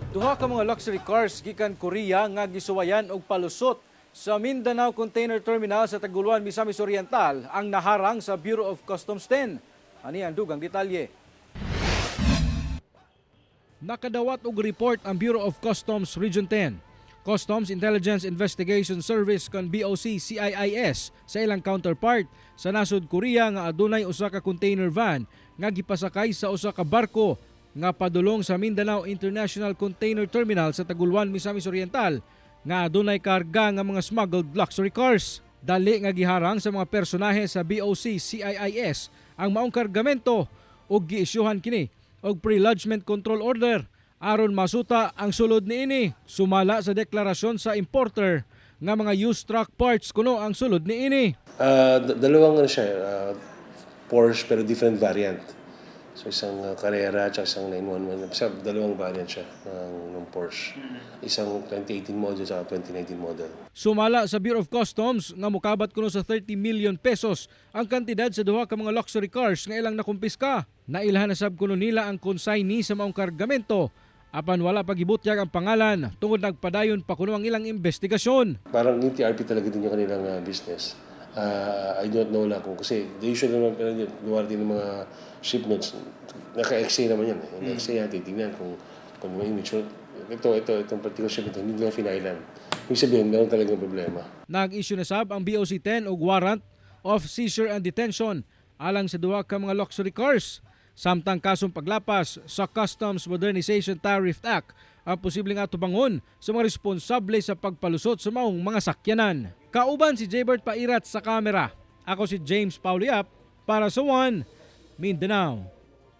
Duha ka mga luxury cars gikan Korea nga gisuwayan og palusot sa Mindanao Container Terminal sa Taguluan, Misamis Oriental ang naharang sa Bureau of Customs 10. Ani ang dugang detalye. Nakadawat og report ang Bureau of Customs Region 10, Customs Intelligence Investigation Service kon BOC CIIS, sa ilang counterpart sa nasod Korea nga adunay usa ka container van nga gipasakay sa usa ka barko nga padulong sa Mindanao International Container Terminal sa Taguluan, Misamis Oriental nga adunay karga nga mga smuggled luxury cars. Dali nga giharang sa mga personahe sa BOC CIIS ang maong kargamento ug giisyuhan kini og pre-lodgement control order aron masuta ang sulod niini. Sumala sa deklarasyon sa importer nga mga used truck parts kuno ang sulod niini. Dalawang ano siya, Porsche pero different variant. So isang Carrera at isang 911. Basta dalawang variant siya ng Porsche. Isang 2018 model at 2019 model. Sumala sa Bureau of Customs nga mukabat kuno sa 30 million pesos ang kantidad sa duha ka mga luxury cars nga ilang nakumpiska. Nailhan na sab kuno nila ang consignee sa maong kargamento apan wala pa gibutyag ang pangalan tungod nagpadayon pa kuno ang ilang investigasyon. Parang yung TRP talaga din yung kanilang business. I don't know lang kung kasi they usually naman pero gawa din ng mga shipments. Naka-XA naman yan eh. Yung XA yan, titignan kung may image. So, itong particular shipment, hindi nila finailan. Ibig sabihin, meron talagang problema. Nag-issue na sab ang BOC 10 og warrant of seizure and detention alang sa duha ka mga luxury cars. Samtang kasong paglapas sa Customs Modernization Tariff Act ang posibleng atubangon sa mga responsable sa pagpalusot sa maong mga sakyanan. Kauban si Jaybert Pairat sa kamera. Ako si James Pauliap para sa One Mindanao.